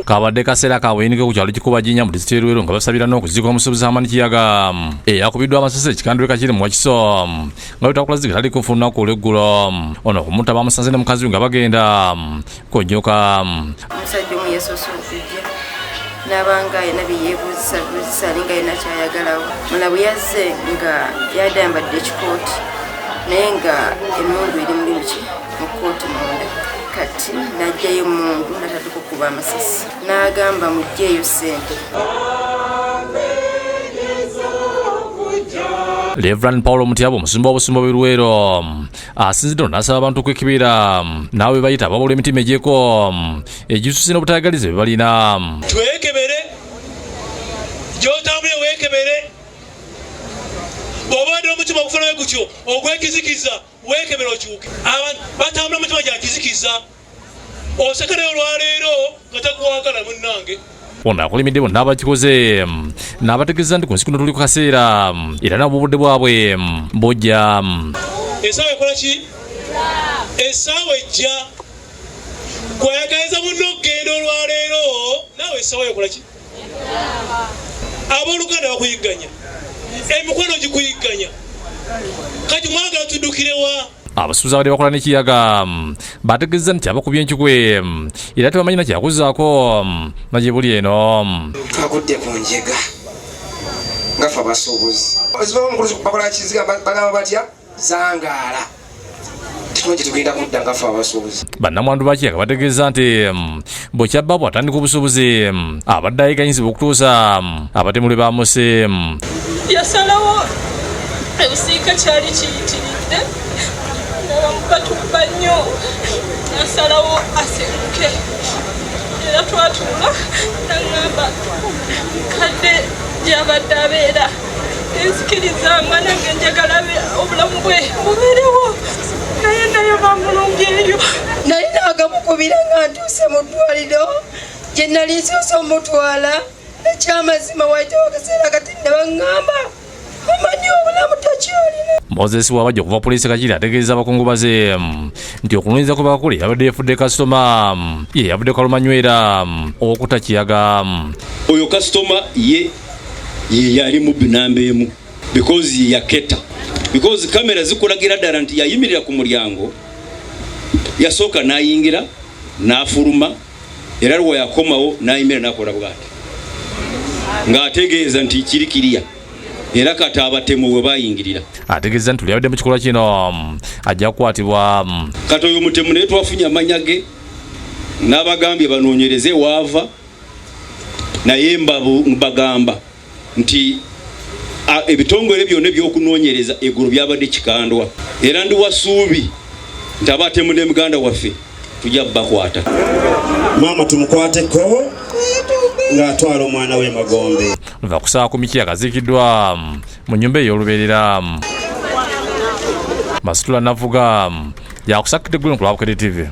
Kabadde kaseera ka buyinike ku kyalo Kikubajinya mu disitulikiti y'e Luweero nga basabira n'okuziika omusuubuzi Hamani Kiyaga eyakubiddwa amasasi ekikandwe Kakiri mu Wakiso nga lwetakulazika taliiko nfu lunaku olw'eggulo. Ono okumutta bamusanze ne mukazi we nga bagenda kunnyuka. Omusajja omu yasoose okujja n'abanga alina bye yeebuuzisa buuzisa alinga alina kyayagalawo. Mula bwe yazze nga yadde ayambadde ekikooti naye nga emmundu eri muli muki mu kkooti munda. Kati n'aggyayo emmundu n'atandika okukuba amasasi n'agamba muggyeeyo ssente. Reverend Paulo Mutyaba omusumba w'obusumba bw'e Luweero asinzidde ono n'asaba abantu okwekebera n'abo be bayita ababula emitima egyeko egisuse n'obutayagaliza bye balina. Twekebere, gy'otambulira weekebere, bw'oba obadde n'omutima ogufaanana gutyo ogw'ekizikiza weekebere okyuke. Abantu batambula mutima gya kizikiza, oseka naye olwaleero nga takwagala munnange. Ono akolimidde bonna abakikoze n'abategeeza nti ku nsi kuno tuli ku kaseera era nabo obudde bwabwe bujja. Essaawa ekola ki? Essaawa ejja. Gw'ayagaliza munno okugenda olwaleero, naawe essaawa ekola ki? Abooluganda bakuyigganya, emikwano gikuyigganya, kati mwagala tuddukire wa? Abasuubuzi abadde bakola n'ekiyaga bategeezezza nti abakubye enkikwe era tebamanyi na kyakuzaako na gye buli eno. Twagudde ku njega nga ffe abasuubuzi. Bakola kiziga bagamba batya zangaala tetumanyi gyetugenda kudda nga ffe abasuubuzi. Bannamwandu ba Kiyaga bategeeza nti bukya bba bw'atandika obusuubuzi abadde ayiganyizibwa okutuusa abatemu lwe baamuse. Yasalawo ebusiika kyali kiyitiridde nga batubba nnyo, nasalawo asenguke era twatuula naŋŋamba kadde gy'abadde abeera enzikiriza nga nange njagala obulamu bwe bubeerewo naye naye bamulumbyeyo. Nali naakamukubira nga ntuuse mu ddwaliro gye nali nsoose omutwala, ekyamazima waayitawo akaseera kati ne baŋŋamba omanyi obulamu tokyalina. Moses Wabajja okuva poliisi Kakiri ategeeza abakungubaze nti okunoonyereza kwe bakola yabadde yeefudde kasitoma ye yavudde Kalumanywera okutta Kiyaga. Oyo kasitoma ye ye yali mubbi namba emu because ye yaketa, because kamera zikulagira ddala nti yayimirira ku mulyango, yasooka n'ayingira n'afuluma, era lwe yakomawo n'ayimirira n'akola bw'ati ng'ategeeza nti kiri kiriya, era kati abatemu bwe bayingirira. Ategeeza nti yabadde mu kikolwa kino ajja kukwatibwa. Kati oyo mutemu naye twafunye amanya ge n'abagambye banoonyereze waava, naye mbagamba nti ebitongole byonna ebyokunoonyereza eggulo byabadde kikandwa, era ndi wasuubi nti abatemu ne muganda waffe tujja bakwata. Maama tumukwateko ng'atwala omwana we magombe. Nva ku ssaawa 10 Kiyaga aziikiddwa mu nnyumba ey'olubeerera. Masitula Navuga yakusakidde eggulu ku lwa Bukedde TV.